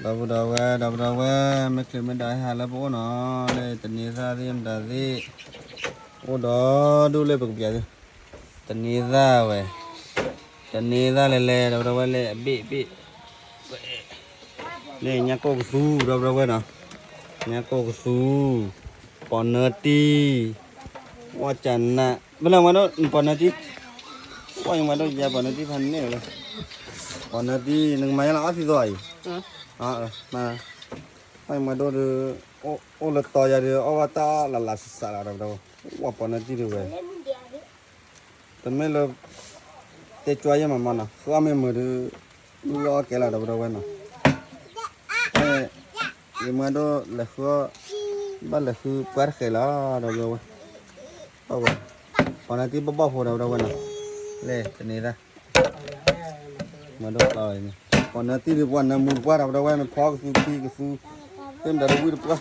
ဒီပုၢ်ဒီဝဲၢ် ဒီပုၢ်ဒီဝဲၢ် မ့ၢ်ချ့မ့ၢ်ဒၣ်ဟဲဟးလၢပအိၣ်နီၤ လၢတန့ၤသၣ်သ့ၣ်မတၤသ့ၣ် အိၣ်ဒီးဒူၣ်လၢပကပျးသု တန့ၤသၣ်ဝဲ တန့ၤသၣ်လဲၤလဲၤ ဒီပုၢ်ဒီဝဲၢ် လၢအဘ့ၣ်ဘ့ၣ် လၢညါကိၢ်ကသူ ဒီပုၢ်ဒီဝဲၢ်နီၤ ညါကိၢ်ကသူ ပီၣ်နၢတံၢ် ဝၣ်ကနး ဖဲလဲၣ်မၤဒိၣ် ပီၣ်နၢတံၢ် ဝၣ်ယမၤဒိၣ်ယၤ ပီၣ်နၢတံၢ်ဖးန့ၣ်လီၤ ပီၣ်နၢတံၢ် နကမၤယါလီၤအီသံသိးအံၤ မၤ ဝၣ်ယမၤဒိၣ်ဒီး အိၣ်လၢတီၤယၤဒီး အီၣ်ဘၣ်တၢ်လၢ်လၢ်စးစးလီၤ ဒီပုၢ်ဒီဝဲၢ် ဝၣ်ပီၣ်နၢတံၢ်ဒံးဝဲ တမ့ၢ်လၢ တဲကွၢ်ယဲၢ်မးမးနီၤ ဃုအီၣ်မ့ၢ်မုာ်ဒီး မုၢ်လီၤအီၣ်ကဲလီၤ ဒီပုၢ်ဒီဝဲၢ်နီၤ ယမၤဒိၣ်လဲၤဃုအီၣ် ဘၣ်လဲၤဃုပှၢ်တဃဲးလီၤ ဒီပုၢ်ဒီဝဲၢ် ပီၣ်နၢတံၢ်ဘီၣ်ဘီၣ်ဖိ ဒီပုၢ်ဒီဝဲၢ်နီၤ လဲၤတန့ၤသၣ် မၤဒိၣ်ကျီၢ်အံၤန့ၣ် ပီၣ်နၢတံၢ်ဒံးပှၤနၢမူတပှၢ် ဒီပုၢ်ဒီဝဲၢ် မ့ၢ်ဖီကသူခံကသူ သ့ၣ်မတၤတဝံၣ်တပှၢ်